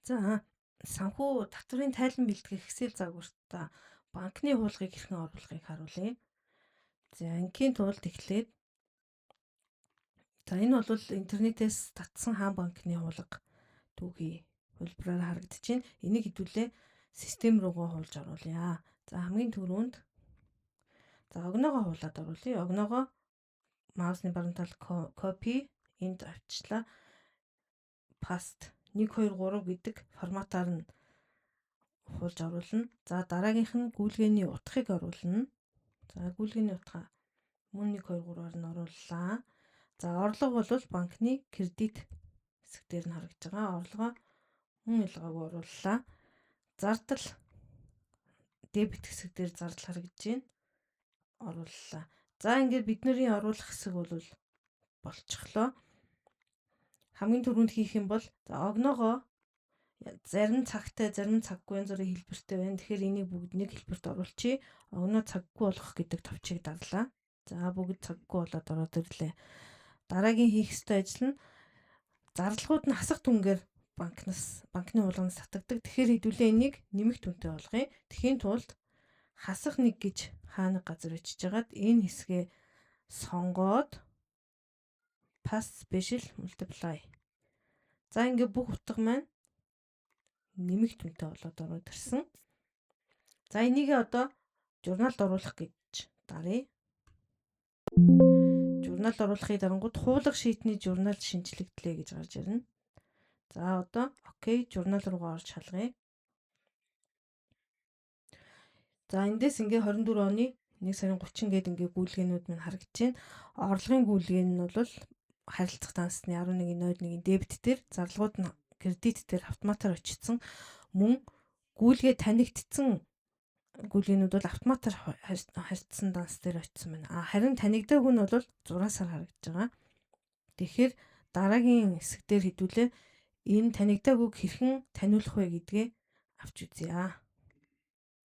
За, санхүү татварын тайлан бэлтгэх Excel загвартаа банкны хуулгыг хэрхэн оруулахыг харуулъя. За, ангийн тулд эхлээд за энэ бол интернетээс татсан хаан банкны хуулга түүхий хувилбараар харагдаж байна. Энийг хэдүүлээ систем рүүгээ хуулж оруулъя. За, хамгийн түрүүнд за огноогоо хуулаад оруулъя. Огноогоо маусны баруун тал copy энд авчлаа. Paste 1 2 3 гэдэг форматаар нь хуулж оруулна. За, дараагийнх нь гүйлгээний утгыг оруулна. За, гүйлгээний утга мөн 1 2 3-аар нь орууллаа. За, орлого бол банкны кредит хэсэг дээр нь харагдаж байгаа. Орлогоо мөн ялгаагүй орууллаа. Зардал дебет хэсэг дээр зардал харагдаж байна. Орууллаа. За, ингээд бидний оруулах хэсэг бол болчихлоо. Хамгийн түрүүнд хийх юм бол за огноогоо зарим цагтай, зарим цаггүй янз бүрийн хэлбэртэй байна. Тэгэхээр энийг бүгд нэг хэлбэрт оруулчихъя. Огноо цаггүй болгох гэдэг товчийг дарлаа. За, бүгд цаггүй болоод ороод ирлээ. Дараагийн хийх ёстой ажил нь зарлагууд нь хасах түнгээр банкны хуулганаас татагдаг. Тэгэхээр хэдүүлээ энийг нэмэх түнтэй болгоё. Тэхийн тулд хасах нэг гэж хаана газар бичиж хагаад энэ хэсгээ сонгоод paste special multiply. За, ингээ бүх утга маань нэмэх түнтэй болоод ороод ирсэн. За, энийг одоо журналд оруулах гэж даръя. Журнал оруулахыг дарангууд хуулга sheet ний журнал шинэчлэгдлээ гэж гарч ирнэ. За, одоо okay, журнал руугаа орж шалгая. За, эндээс ингээ 24 оны 1 сарын 30 гээд ингээ гүйлгээнүүд минь харагдаж байна. Орлогын гүйлгээ нь бол харилцах дансны 11.01-ийн дебет дээр, зарлагууд нь кредит дээр автоматар очсон, мөн гүйлгээ танигдсан гүйлгээнүүд бол автоматар харьцсан данс дээр очсон байна. А харин танигдаагүй нь бол зураасаар харагдаж байгаа. Тэгэхээр дараагийн хэсэг дээр хэдүүлээ энэ танигдаагүйг хэрхэн таниулах вэ гэдгээ авч үзье.